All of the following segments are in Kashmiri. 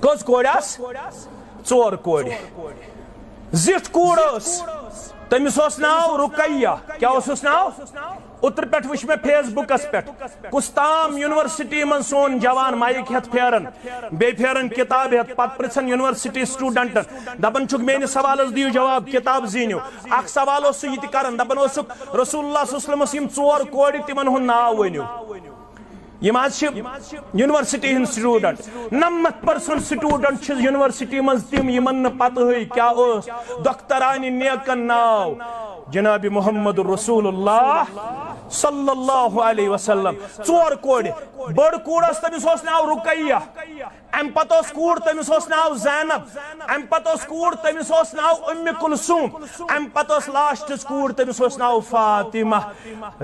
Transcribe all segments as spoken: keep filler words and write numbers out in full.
کٔژ کورِ آسہٕ؟ ژور کورِ۔ زِٹھ کوٗر ٲس، تٔمِس اوس ناو رُقیہ۔ کیٛاہ اوسُس ناو؟ اوترٕ پٮ۪ٹھ وٕچھ مےٚ فیس بُکَس پٮ۪ٹھ، کُس تام یونیورسٹی منٛز سون جوان مایِک ہٮ۪تھ پھیران، بیٚیہِ پھیران کِتاب ہٮ۪تھ، پَتہٕ پرٛژھان یونیورسٹی سٹوڈنٹن، دَپان چھُکھ، "میٲنِس سوالَس دِیِو جواب، کِتاب زیٖنِو۔" اکھ سوال اوس سُہ یہِ تہِ کران، دَپان اوسُکھ، "رسول اللہ صلی اللہ علیہ وسلمس یِم ژور کورِ، تِمن ہُنٛد ناو ؤنِو۔" یِم حظ چھِ یونیورسٹی ہٕنٛدۍ سٹوڈنٹ، نَمَتھ پٔرسنٹ سٹوڈنٹ چھِ یونیورسٹی منٛز تِم، یِمن نہٕ پتہٕے کیٛاہ اوس دۄخترانہِ نیکن ناو جناب محمد رسول اللہ صلی اللہ علیہ وسلم۔ ژور کورِ، بٔڑ کوٗر ٲس، تٔمِس اوس ناو رُقیہ۔ امہِ پتہٕ ٲس کوٗر، تٔمِس اوس ناو زینب۔ امہِ پتہٕ ٲس کوٗر، تٔمِس اوس ناو اُمہِ کلثوم۔ امہِ پتہٕ ٲس لاسٹٕچ کوٗر، تٔمِس اوس ناو فاطمہ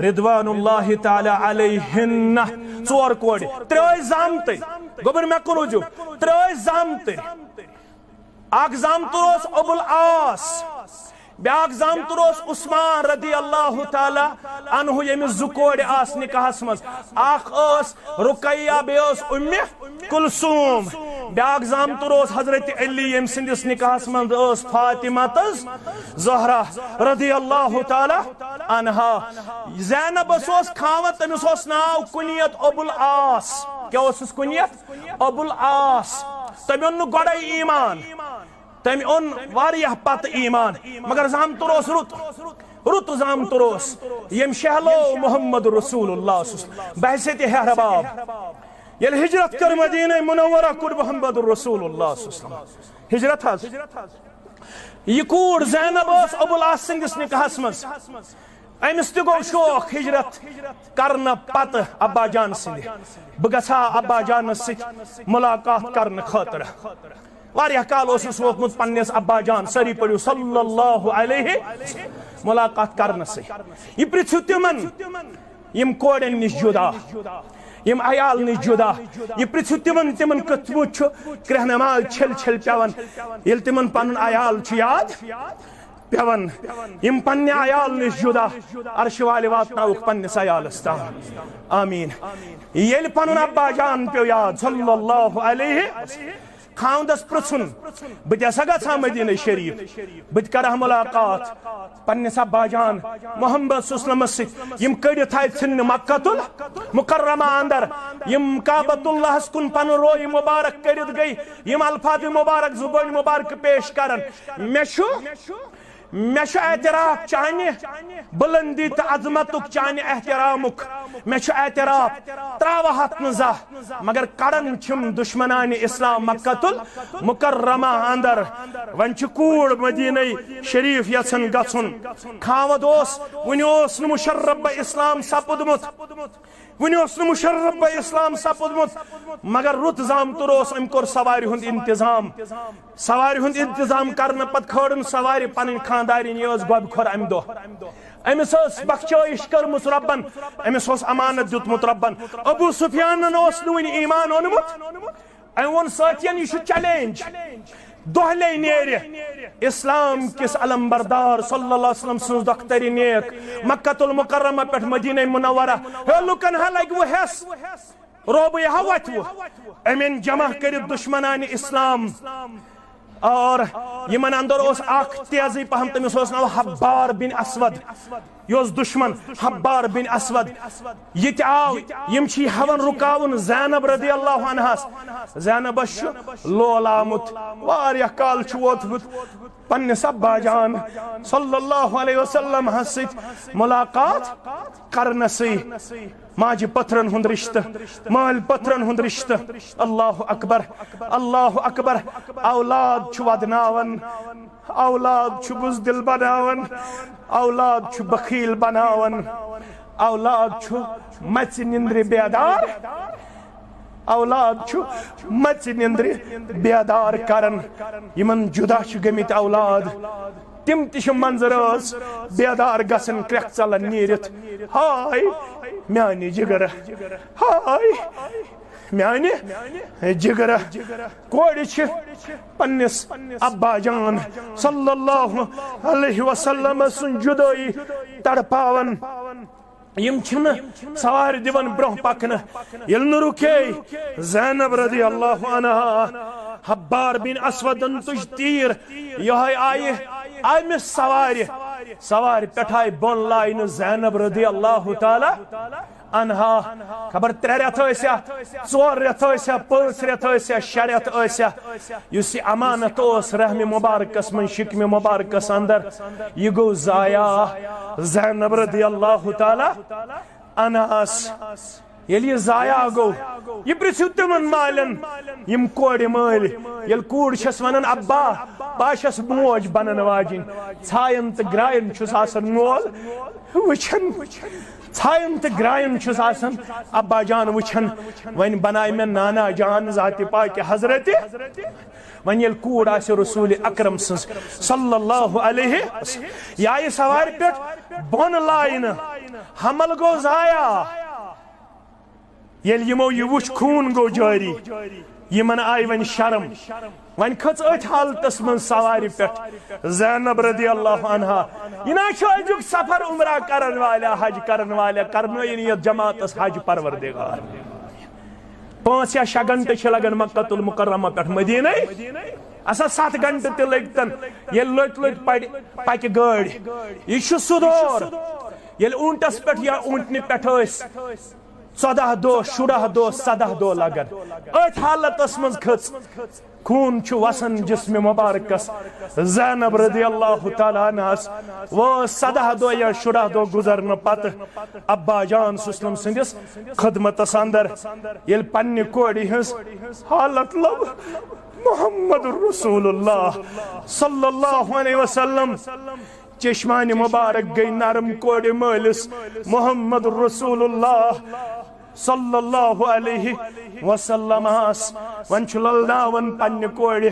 رضوان اللہ تعالیٰ علیہن۔ ژور کورِ، ترٛےٚ ٲسۍ زامتٕرۍ۔ گوٚبُر، مےٚ کُن وٕچھِو، ترٛےٚ ٲسۍ زامتٕرۍ۔ اکھ زامتُر اوس ابو العاص، بیاکھ زامتُر اوس عثمان رضی اللہ تعالیٰ عنہ، ییٚمِس زٕ کورِ آسہٕ نکاحس منٛز۔ اکھ ٲس رُقیہ، بیٚیہِ ٲس اُمہِ کلثوم۔ بیاکھ زامتُر اوس حضرت علی، ییٚمہِ سٕنٛدِس نکاحس منٛز ٲس فاطمہ تہٕ زہرا رضی اللہ تعالیٰ عنہا۔ زینبس اوس خاوند، تٔمِس اوس ناو کنیت ابو العاص۔ کیٛاہ اوسُس کنیت؟ ابو العاص۔ تٔمۍ اوٚن نہٕ گۄڈے ایمان، تٔمۍ اوٚن واریاہ پتہٕ ایمان، مگر زامتُر اوس رُت، رُت زامتُر اوس، ییٚمۍ شہلو محمد رسول اللہ صلی اللہ علیہ وسلم بحیثیت ہہرباب۔ ییٚلہِ ہجرت کٔر مدینہ منورہ، کوٚر محمد رسول اللہ صلی اللہ علیہ وسلم ہجرت حظ۔ یہِ کوٗر زینب ٲس ابو العاص سٕنٛدِس نکاحس منٛز۔ أمِس تہِ گوٚو شوق ہجرت کرنہٕ پتہٕ ابا جان سٕنٛدِ، بہٕ گژھٕ ہا ابا جانس سۭتۍ ملاقات کرنہٕ خٲطرٕ۔ واریاہ کال اوسُس ووتمُت پننِس ابا جان، سٲری پٔرِو صلی اللہ علیہ، ملاقات کرنہٕ سۭتۍ۔ یہِ پرژھِو تِمن، یِم کورٮ۪ن نِش جدا، یِم عیال نِش جدا۔ یہِ پرژھِو تِمن، تِمن کِتھ پٲٹھۍ چھُ کرٛہنہٕ ماز چھٔلۍ چھٔلۍ پٮ۪وان، ییٚلہِ تِمن پنُن عیال چھُ یاد پٮ۪وان، یِم پننہِ عیال نِش جدا، عرشہِ والہِ واتناوُکھ پننِس عیالس تام۔ آمین۔ ییٚلہِ پنُن ابا جان پیوٚو یاد صلی اللہ علیہ، خاوندس پرژھُن، "بہٕ تہِ ہسا گژھٕ ہا مدینہ شریف، بہٕ تہِ کرٕ ہا ملاقات پننِس ابا جان محمد صلی اللہ علیہ وسلمس سۭتۍ۔" یِم کٔڑِتھ آیہِ ژھٕننہٕ مکہ المکرمہ اندر، یِم کعبۃ اللہس کُن پنُن روی مبارک کٔڑِتھ گٔے، یِم الفاظ مبارک، زبٲنۍ مبارک پیش کران، "مےٚ چھُ، مےٚ چھُ اعتراف چانہِ بلندی تہٕ عظمتُک، چانہِ احترامُک، مےٚ چھُ اعتراف، تراوہتھ نہٕ زانٛہہ، مگر کڑان چھِم دشمنانِ اسلام مکہ المکرمہ اندر۔" وۄنۍ چھِ کوٗر مدینہ شریف یژھان گژھُن۔ خاوند اوس، وُنہِ اوس نہٕ مشرف بہ اسلام سپُدمُت، وُنہِ اوس نہٕ مشرف بہ اسلام سپُدمُت، مگر رُت زامتُر اوس، أمۍ کوٚر سوارِ ہُنٛد انتظام۔ سوارِ ہُنٛد انتظام کرنہٕ پتہٕ کھٲرٕن سوارِ پنٕنۍ خانٛدارِنۍ، یہِ ٲس گۄبہِ کھۄر امہِ دۄہ۔ أمِس ٲس بخشٲیِش کٔرمٕژ رۄبن، أمِس اوس امانت دیُتمُت رۄبن۔ ابو سفیانن اوس نہٕ وُنہِ ایمان اوٚنمُت۔ أمۍ ووٚن سٲتھین، "یہِ چھُ چیلنج، دۄہلے نیرِ اسلام کِس علمبردار صلی اللہ علیہ وسلم سٕنٛز دۄخترِ نیک مکہ المکرمہ پٮ۪ٹھ مدینہ منورہ۔ ہے لُکن ہا لگہِ وۄنۍ ہٮ۪س، روبٕے ہا وۄتھِ وۄنۍ۔" أمۍ أنۍ جمع کٔرِتھ دشمنانِ اسلام۔ اور یِمن اندر اوس اکھ تیزٕے پہم، تٔمِس اوس ناو حبار بن اسود۔ یہِ اوس دشمن حبار بن اسود۔ یہِ تہِ آو، یِم چھِ ہٮ۪وان رُکاوُن زینب رضی اللہ عنہس۔ زینبس چھُ لول آمُت، واریاہ کال چھُ ووتمُت پننِس ابا جان صلی اللہ علیہ وسلم ہس سۭتۍ ملاقات کرنسٕے۔ ماجہِ پٔتھرن ہُنٛد رشتہٕ، مٲلۍ پٔتھرن ہُنٛد رشتہٕ۔ اللہ اکبر، اللہ اکبر۔ اولاد چھُ ودناوان، اولاد چھُ بزدل بناوان، اولاد چھُ بخیل بناوان، اولاد چھُ مژِ نندرِ بیدار، اولاد چھُ مژِ نندرِ بیدار کران۔ یِمن جدا چھِ گٔمٕتۍ اولاد، تِم تہِ چھِ منظر ٲس بیدار گژھان، کرٛٮ۪کھ ژلان نیٖرِتھ۔ ہاے میانہِ جگرٕ، ہاے میانہِ جگرٕ۔ کورِ چھِ پننِس ابا جان صلی اللہ علیہ وسلم سُنٛد جدٲیی تڑپاوان۔ یِم چھِنہٕ سوارِ دِوان برونٛہہ پکنہٕ۔ ییٚلہِ نہٕ رُکے زینب رضی اللہ عنہا، حبار بن اسودن تُج تیٖر، یہے آیہِ امہِ سوارِ، سوارِ پٮ۪ٹھ آیہِ بۄن لاینہٕ زینب رضی اللہ تعالیٰ عنہا۔ خبر ترٛےٚ رٮ۪تھ ٲسیا، ژور رٮ۪تھ ٲسیا، پانٛژھ رٮ۪تھ ٲسیا، شےٚ رٮ۪تھ ٲسیا، یُس یہِ امانت اوس رحمِ مبارکس منٛز، شکمِ مبارکس اندر، یہِ گوٚو ضایع۔ زینب رضی اللہ تعالیٰ عنہس ییٚلہِ یہِ ضایع گوٚو، یہِ پرٛژھِو تِمن مالٮ۪ن، یِم کورِ مٲلۍ، ییٚلہِ کوٗر چھَس وَنان، "ابا، بہٕ ہا چھَس موج بَنَن واجِنۍ"، ژھایَن تہٕ گرٛایَن چھُس آسان مول وٕچھان، ژھایَن تہٕ گرٛایَن چھُس آسان ابا جان وٕچھان۔ وۄنۍ بَنایہِ مےٚ نانا جان ذاتِ پاکہِ حضرتِ۔ وۄنۍ ییٚلہِ کوٗر آسہِ رسول اکرم سٕنٛز صلی اللہ علیہ وسلم، یہِ آیہِ سوارِ پٮ۪ٹھ بۄن لاینہٕ، حمل گوٚو ضایع۔ ییٚلہِ یِمو یہِ وُچھ، خوٗن گوٚو جٲری، یِمن آیہِ وۄنۍ شرم۔ وۄنۍ کھٔژ أتھۍ حالتس منٛز سوارِ پٮ۪ٹھ زینب رضی اللہ عنہا۔ یہِ نہ چھُ أزیُک سفر عمرہ کرن والیا، حج کرن والیا، کرنٲیِن یتھ جماعتس حج پروردگار۔ پانٛژھ یا شےٚ گھنٹہٕ چھِ لگان مکہ المکرمہ پٮ۪ٹھ مدینے۔ اسا ستھ گھنٹہٕ تہِ لٔگۍ تن، ییٚلہِ لٔٹۍ لٔٹۍ پڑِ، پکہِ گٲڑۍ۔ یہِ چھُ سُہ دور، ییٚلہِ اوٗنٹس پٮ۪ٹھ یا اوٗنٹنہِ پٮ۪ٹھ ٲسۍ ژۄداہ دۄہ، شُراہ دۄہ، سداہ دۄہ لگان۔ أتھۍ حالتس منٛز کھٔژ، خوٗن چھُ وسان جسمِ مبارکس۔ زینب رضی اللہ تعالیٰ عنہس وٲژ سداہ دۄہ یا شُراہ دۄہ گُزرنہٕ پتہٕ ابا جان صلی اللہ علیہ وسلم سٕنٛدِس خدمتس اندر، ییٚلہِ پننہِ کورِ ہٕنٛز حالت لٔب، محمد رسول اللہ صلی اللہ علیہ وسلم چشمانِ مبارک گٔے نرم کورِ مٲلِس محمد رسول اللہ صلی اللہ علیہ وسلمس۔ وۄنۍ چھُ للناوان پننہِ کورِ،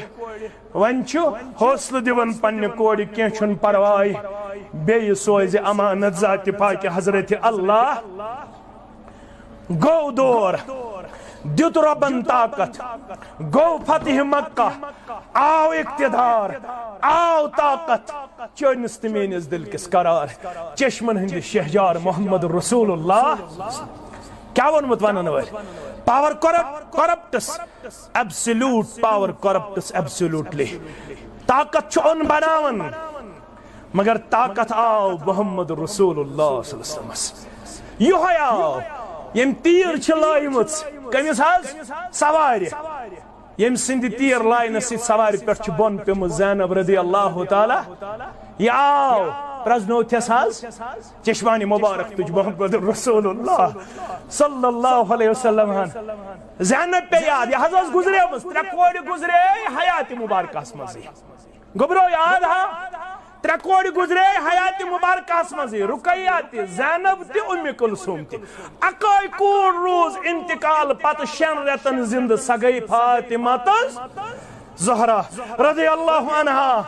وۄنۍ چھُ حوصلہٕ دِوان پننہِ کورِ، کینٛہہ چھُنہٕ پرواے، بیٚیہِ سوزِ امانت ذاتِ پاکہِ حضرتِ اللہ۔ گوٚو دور، دیُت رۄبن طاقت، گوٚو فتح مکہ، آو اقتدار، آو طاقت، چٲنِس تہٕ میٲنِس دِل کِس قرار، چشمن ہٕنٛدِ شہجار محمد رسول اللہ۔ کیٛاہ ووٚنمُت ونن وٲلۍ؟ Power corrupt, corrupts, absolute power corrupts absolutely. طاقت چھُ اوٚن بناوان، مگر طاقت آو محمد رسول اللہ صلی اللہ علیہ وسلمس۔ یہوے آو، ییٚمۍ تیٖر چھِ لٲیمٕژ۔ کٔمِس حظ؟ سوارِ۔ ییٚمۍ سٕنٛدِ تیٖر لاینہٕ سۭتۍ سوارِ پٮ۪ٹھ چھِ بۄن پیٚمٕژ زینب رضی اللہ تعالیٰ۔ یہِ آو، پرٛزنوو تھٮ۪س حظ، چشمانِ مبارک تُج محمد رسول اللہ صلی اللہ علیہ وسلم ہن۔ زینب پے یاد، یہِ حظ ٲس گُزریمٕژ، ترٛےٚ کورِ گُزرے حیاتِ مبارکس منٛزٕے۔ گوٚبرو یاد ہا، ترٛےٚ کورِ گُزرے حیاتِ مبارکس منٛزٕے، رُقیہ تہِ، زینب تہِ، اُمِ کلثوم تہِ۔ اکٲے کوٗر روٗز انتقال پتہٕ شٮ۪ن رٮ۪تن زِندٕ، سۄ گٔے فاطمہ تہٕ زہرا رضی اللہ عنہا۔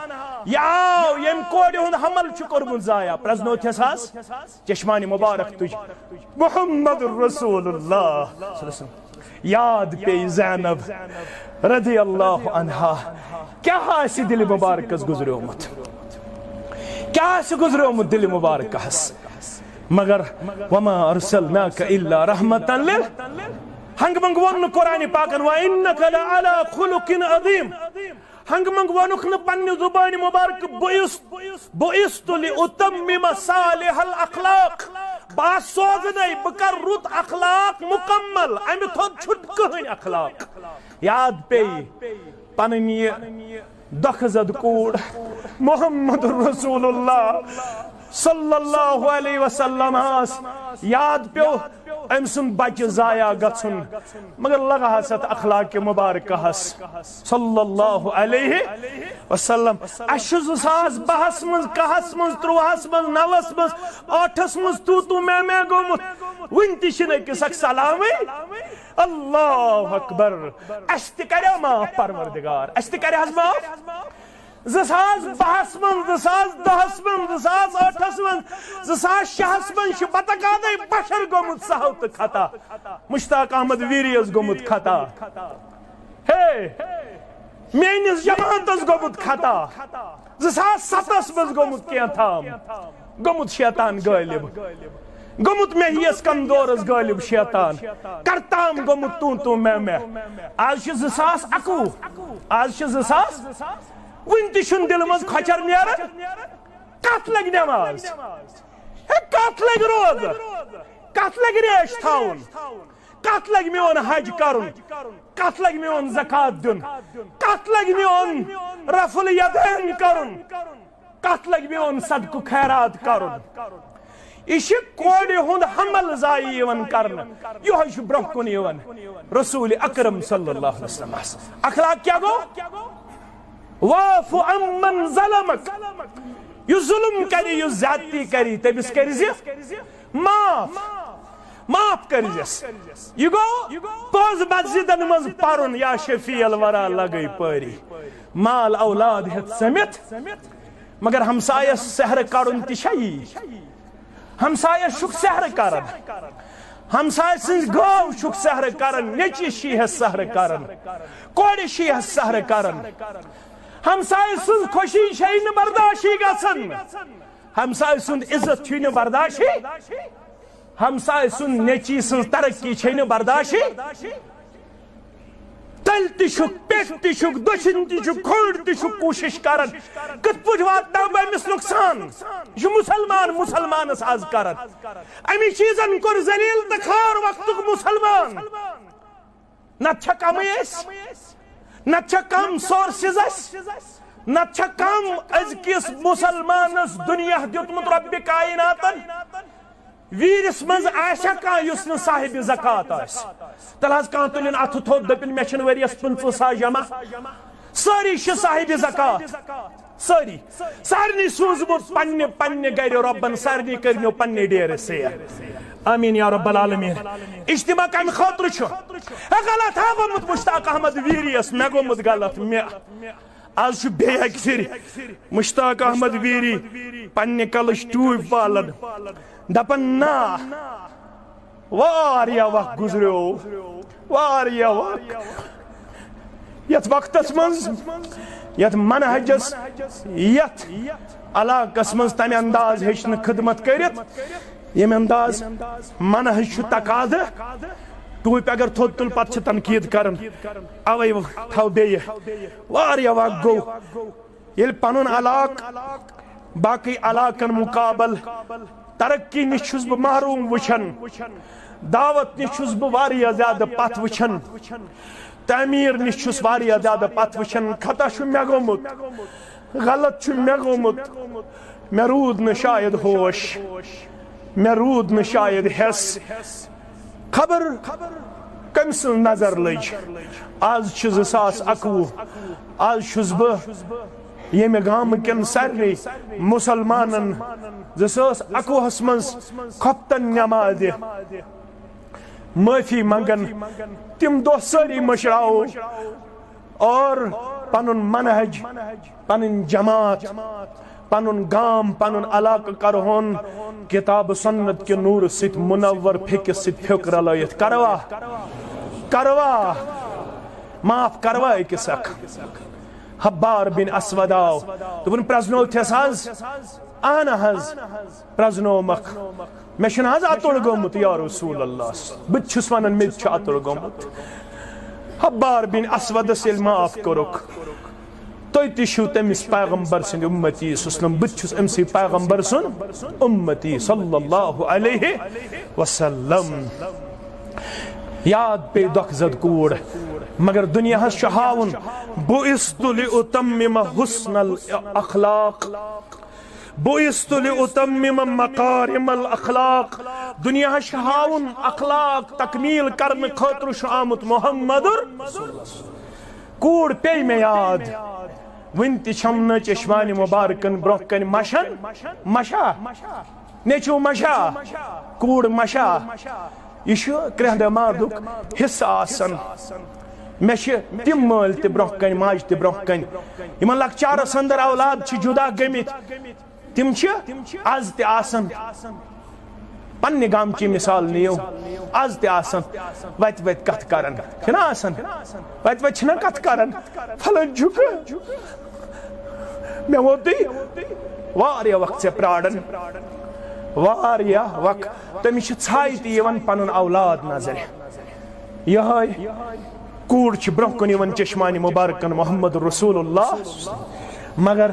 یہِ آو، ییٚمۍ کورِ ہُنٛد حمل چھُ کوٚرمُت ضایع، پرٛزنوو تھٮ۪س حظ، چشمانِ مبارک تُج محمد رسول اللہ صلی اللہ علیہ وسلم۔ یاد پیٚیہِ زینب رضی اللہ عنہا، کیٛاہ آسہِ دِلہِ مبارکس گُزریومُت، کیٛاہ آسہِ گُزریومُت دِلہِ مبارکس۔ مگر وما ارسلناک الا رحمتا لل، ہنگہٕ منٛگہٕ ووٚن نہٕ قرآنِ پاکن، وانک لعلی خلق عظیم۔ ہنگہٕ منٛگہٕ ووٚنُکھ نہٕ پننہِ زُبانہِ مبارکہٕ، بہٕ یُس بعثت لأتمم صالح الاخلاق، بہٕ ہا سوزنے، بہٕ کرٕ رُت اخلاق مکمل، امہِ تھوٚد چھُنہٕ کٕہٕنۍ اخلاق۔ یاد پیٚیہِ پنٕنۍ یہِ دۄکھٕ زد کوٗر محمد رسول اللہ صلی اللہ علیہ وسلم ہس، یاد پیوٚو أمۍ سُنٛد بچہِ ضایع گژھُن، مگر لگہٕ ہس اتھ اخلاقِ مبارکہس صلی اللہ علیہ وسلم۔ اسہِ چھُ زٕ ساس بہس منٛز، کہس منٛز، ترٛوہس منٛز، نوس منٛز، ٲٹھس منٛز تو تو میں میں گوٚمُت، وُنہِ تہِ چھِنہٕ أکِس اکھ سلامٕے۔ اللہ اکبر۔ اسہِ تہِ کریا معاف پروردگار، اسہِ تہِ کرِ حظ معاف۔ زٕ ساس بہس منٛز، زٕ ساس دہس منٛز، زٕ ساس ٲٹھس منٛز، زٕ ساس شےٚ ہس منٛز چھُ پتہ کادے بشر گوٚمُت سہو تہٕ خطا۔ مشتاق احمد ویری یس گوٚمُت خطا۔ ہے، میٲنِس جماعتس گوٚمُت خطا۔ زٕ ساس ستس منٛز گوٚمُت کینٛہہ تام، گوٚمُت شیطان غٲلب۔ گوٚمُت مےٚ ہیس کمزورس غٲلب شیطان، کرتام گوٚمُت توں توں میں میں۔ آز چھِ زٕ ساس اَکوُہ، آز چھِ زٕ ساس، وُنہِ تہِ چھُنہٕ دِلہٕ منٛز کھۄچھر نیران۔ کتھ لگہِ نماز؟ ہے، کتھ لگہِ روزٕ؟ کتھ لگہِ ریش تھاوُن؟ کتھ لگہِ میون حج کرُن؟ کتھ لگہِ میون زکات دیُن؟ کتھ لگہِ میون رفع الیدین کرُن؟ کتھ لگہِ میون صدقہٕ خیرات کرُن؟ یہِ چھِ کورِ ہُنٛد حمل ضایع یِوان کرنہٕ۔ یِہوٚے چھُ برٛونٛہہ کُن یِوان رسول اکرم صلی اللہ علیہ وسلمس۔ اخلاق کیٛاہ گوٚو؟ واعف عمن ظلمک۔ یُس ظلم کرِ، یُس زیادتی کرِ، تٔمِس کٔرۍ زِ معاف، معاف کٔرۍ زٮ۪س۔ یہِ گوٚو پوٚز مسجدن منٛز پرُن، یا شفیع الورا لگے پٲری۔ مال اولاد ہٮ۪تھ سٔمِتھ، مگر ہمسایس سحرٕ کڑُن تہِ چھا یی؟ ہمسایس چھُکھ سحرٕ کران، ہمسایہِ سٕنٛز گٲو چھُکھ سحرٕ کران، نیٚچوِس چھِ ہٮ۪س سحرٕ کران، کورِ چھِ ہٮ۪س سحرٕ کران۔ ہمسایہِ سٕنٛز خوشی چھے نہٕ برداشی گژھان، ہمسایہِ سُنٛد عزت چھُے نہٕ برداشی، ہمسایہِ سُنٛد نیٚچی سٕنٛز ترقی چھے نہٕ برداشی۔ تلہِ تہِ چھُکھ، پٮ۪ٹھ تہِ چھُکھ، دٔچھِنۍ تہِ چھُکھ، کھوٚر تہِ چھُکھ کوٗشِش کران، کِتھ پٲٹھۍ واتناو بہٕ أمِس نۄقصان؟ یہِ چھُ مُسلمان مُسلمانس از کران۔ اَمی چیٖزن کوٚر ذلیل تہٕ خوار وقتُک مُسلمان۔ نتہٕ چھا کمٕے أسۍ؟ نتہٕ چھا کم سورسز اَسہِ؟ نتہٕ چھا کم أزکِس مُسلمانس دُنیا دیُتمُت رۄبِ کایناتن؟ ویٖرِس منٛز آسیا کانٛہہ یُس نہٕ صاحبِ زکوٰۃ آسہِ؟ تیٚلہِ حظ کانٛہہ تُلِن اَتھٕ تھوٚد، دٔپِن، "مےٚ چھِنہٕ ؤریَس پٕنٛژٕہ ساس جمع۔" سٲری چھِ صاحبِ زکوٰۃ، سٲری۔ سارنٕے سوٗزمُت پننہِ، پننہِ گرِ رۄبن، سارنٕے کٔرنو پننہِ ڈیرٕ سیر۔ آمین یا رب العالمین۔ اجتماع کمہِ خٲطرٕ چھُ؟ ہے، غلط ہا گوٚمُت مشتاق احمد ویٖریَس، مےٚ گوٚمُت غلط، مےٚ۔ آز چھُ بیٚیہِ اَکہِ پھِرِ مشتاق احمد ویری پننہِ کلٕچ ٹوٗپۍ والان، دپان، "نا، واریاہ وق گُزریو، واریاہ وق۔ یتھ وقتس منٛز، یتھ منہجس، یتھ علاقس منٛز تمہِ انداز ہیٚچھ نہٕ خدمت کٔرِتھ، ییٚمہِ انداز منہج چھُ تقاضہٕ، ٹوٗپۍ اگر تھوٚد تُل، پتہٕ چھِ تنقید کران۔ اوے تھاو بیٚیہِ، واریاہ وق گوٚو۔" ییٚلہِ پنُن علاقہٕ باقٕے علاقن مقابل ترقی نِش چھُس بہٕ محروم وٕچھان، دعوت نِش چھُس بہٕ واریاہ زیادٕ پتھ وٕچھان، تعمیٖر نِش چھُس واریاہ زیادٕ پتھ وٕچھان۔ خطا چھُ مےٚ گوٚمُت، غلط چھُ مےٚ گوٚمُت، مےٚ روٗد نہٕ شاید ہوش، مےٚ روٗد نہٕ شاید حٮ۪س۔ خبر کٔمۍ سٕنٛز نظر لٔج؟ آز چھُ زٕ ساس اَکوُہ، آز چھُس بہٕ ییٚمہِ گامہٕ کٮ۪ن سارنٕے مُسلمانن زٕ ساس اَکوُہس منٛز خۄفتن نٮ۪مازِ معٲفی منٛگان۔ تِم دۄہ سٲری مٔشراوو اور پنُن منہج، پنٕنۍ جماعت، پنُن گام، پنُن علاقہٕ کرہون کتاب سنت کہِ نوٗرٕ سۭتۍ منور، پھیٚکِس سۭتۍ پھیوٚک رلٲیِتھ۔ کروا؟ کروا؟ معاف کروا أکِس اکھ؟ حبار بن اسود آو، دوٚپُن، "پرٛزنوتھس حظ؟" "اہن حظ، پرٛزنومکھ۔" "مےٚ چھُنہٕ حظ اَتُر گوٚمُت یا رسول اللہ؟" "بہٕ تہِ چھُس وَنان، مےٚ تہِ چھُ اَتُر گوٚمُت۔" حبار بن اسودس ییٚلہِ معاف کوٚرُکھ، تُہۍ تہِ چھِو تٔمِس پیغمبر سٕنٛدِ اُمتی صلی اللہ علیہ وسلم، بہٕ تہِ چھُس أمۍ سٕے پیغمبر سُنٛد اُمتی صلی اللہ علیہ وسلم۔ یاد پیٚیہِ دۄکھ زد کوٗر، مگر دُنیاہس چھُ ہاوُن، "بعثت لأتمم حسن الاخلاق۔" بعثت لأتمم مکارم الاخلاق۔ دُنیاہس چھُ ہاوُن، اخلاق تکمیل کرنہٕ خٲطرٕ چھُ آمُت محمد۔ کوٗر پیٚیہِ مےٚ یاد، وُنہِ تہِ چھَم نہٕ چشمانِ مُبارکن برٛونٛہہ کنہِ مَشان، مَشا، نیٚچوٗ مَشا، کوٗر مَشا۔ یہِ چھُ کرٛہنہِ مردُک حصہٕ آسان۔ مےٚ چھِ تِم مٲلۍ تہِ برٛونٛہہ کنہِ، ماجہِ تہِ برٛونٛہہ کنہِ۔ یِمن لۄکچارس اندر اولاد چھِ جُدا گٔمٕتۍ، تِم چھِ از تہِ آسان۔ پننہِ گامچی مثال نِیِو، از تہِ آسان وتہِ وتہِ کتھ کران۔ چھِنہ آسان؟ وتہِ وتہِ چھِنہ کتھ کران؟ فلٲنۍ چھُکھ۔ مےٚ ووٚن تُہۍ واریاہ وقت ژےٚ پراران۔ واریاہ وقت تٔمِس چھِ ژھایہِ تہِ یِوان پنُن اولاد نظرِ۔ یِہوٚے کوٗر چھِ برٛونٛہہ کُن یِوان چشمانِ مُبارکن محمد رسول اللہ، مگر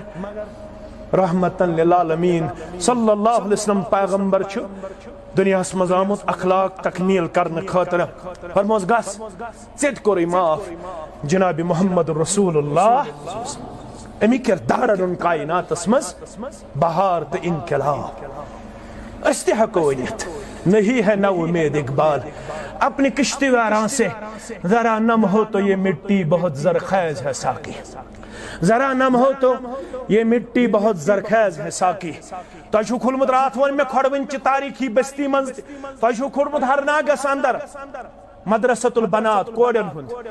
رحمتن للعالمین صلی اللہ علیہ وسلم پیغمبر چھُ دُنیاہس منٛز آمُت اخلاق تکمیل کرنہٕ خٲطرٕ۔ فرموس، گژھ، ژےٚ تہِ کوٚرُے معاف۔ جناب محمد رسول اللہ، اَمہِ کردار اَنُن کائناتس منٛز بہار تہٕ انقلاب۔ أسۍ تہِ ہٮ۪کو ؤنِتھ، نہیں ہے نا امید اقبال، اپنی کشتی واران سے ذرا نم ہو تو یہ مٹی بہت زرخیز ہے ساقی، ذرا نم ہو تو یہ مٹی بہت زرخیز ہے ساقی۔ تۄہہِ چھُو کھوٗلمُت، راتھ ووٚن مےٚ، کھۄڈوٕنۍ چہِ تاریٖخی بستی منٛز تہِ۔ تۄہہِ چھُو کھوٗلمُت ہرناگس اندر مدرسۃ البنات کورٮ۪ن ہُنٛد۔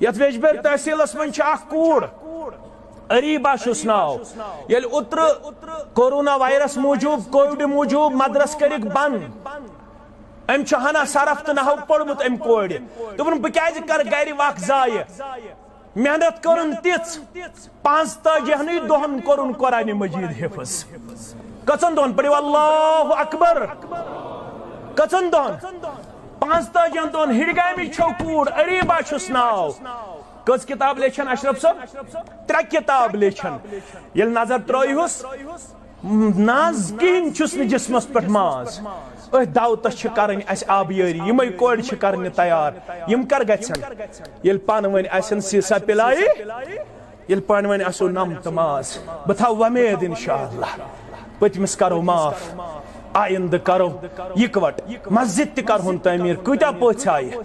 یتھ ویجبیٲرۍ تحصیلس منٛز چھِ اکھ کوٗر، اریبہ چھُس ناو۔ ییٚلہِ اوترٕ کورونا وائرس موٗجوٗب، کووڈ موٗجوٗب مدرس کٔرِکھ بند۔ أمۍ چھُ ہنا صرف تہٕ نحو پوٚرمُت أمۍ کورِ۔ دوٚپُن، بہٕ کیازِ کرٕ گرِ وقت ضایع؟ محنت کٔرٕن تِژھ، پانٛژتٲجی ہنٕے دۄہن کوٚرُن قرآن مجید حفظ۔ کٔژن دۄہن؟ پٔرِو اللہ اکبر۔ کٔژن دۄہن؟ پانٛژتٲجی ہن دۄہن۔ ہِڑگامٕچ چھو کوٗر، اریبہ چھُس ناو۔ کٔژ کِتاب لیچھن اشرف صٲب؟ ترٛےٚ کِتاب لیچھن۔ ییٚلہِ نظر ترٲیہُس، نہ حظ، کِہیٖنۍ چھُس نہٕ جسمس پٮ۪ٹھ ماز۔ أتھۍ دعوتس چھِ کرٕنۍ اسہِ آبیٲری، یِمے کورِ چھِ کرنہِ تیار۔ یِم کر گژھن؟ ییٚلہِ پانہٕ ؤنۍ آسن سیٖسا پِلایہِ، ییٚلہِ پانہٕ ؤنۍ آسو نم تہٕ ماز۔ بہٕ تھاوٕ وۄمید انشاءاللہ پٔتمِس کرو معاف، آیندٕ کرو یکوٹ۔ مسجد تہِ کرہون تعمیٖر۔ کۭتیاہ پٔژھۍ آیہِ؟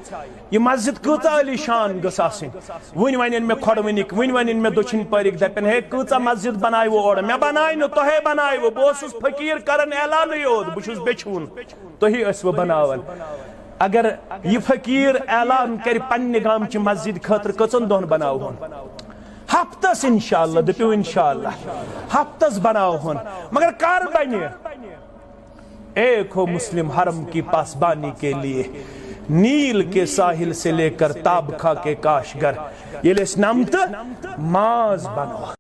یہِ مسجد کۭژاہ عالی شان گٔژھ آسٕنۍ؟ وٕنۍ ونن مےٚ کھۄڈوٕنِکۍ، وٕنۍ ونن مےٚ دٔچھِنۍ پٔرِکۍ، دپن، ہے، کۭژاہ مسجد بنایہِ وٕ اورٕ؟ مےٚ بنایہِ نہٕ، تۄہے بنایہِ وٕ۔ بہٕ اوسُس فقیٖر کران اعلانٕے یوت، بہٕ چھُس بیچھوُن، تُہی ٲسۍ وٕ بناوان۔ اگر یہِ فقیٖر اعلان کرِ پننہِ گامچہِ مسجد خٲطرٕ، کٔژن دۄہن بناوہون؟ ہفتس انشاءاللہ، دٔپِو انشاءاللہ، ہفتس بناوہون۔ مگر کر بنہِ؟ ایک ہو مسلم حرم کی پاسبانی کے لیے، نیل کے ساحل سے لے کر تابخا کے کاشگر۔ ییٚلہِ أسۍ نم تہٕ ماز بنو،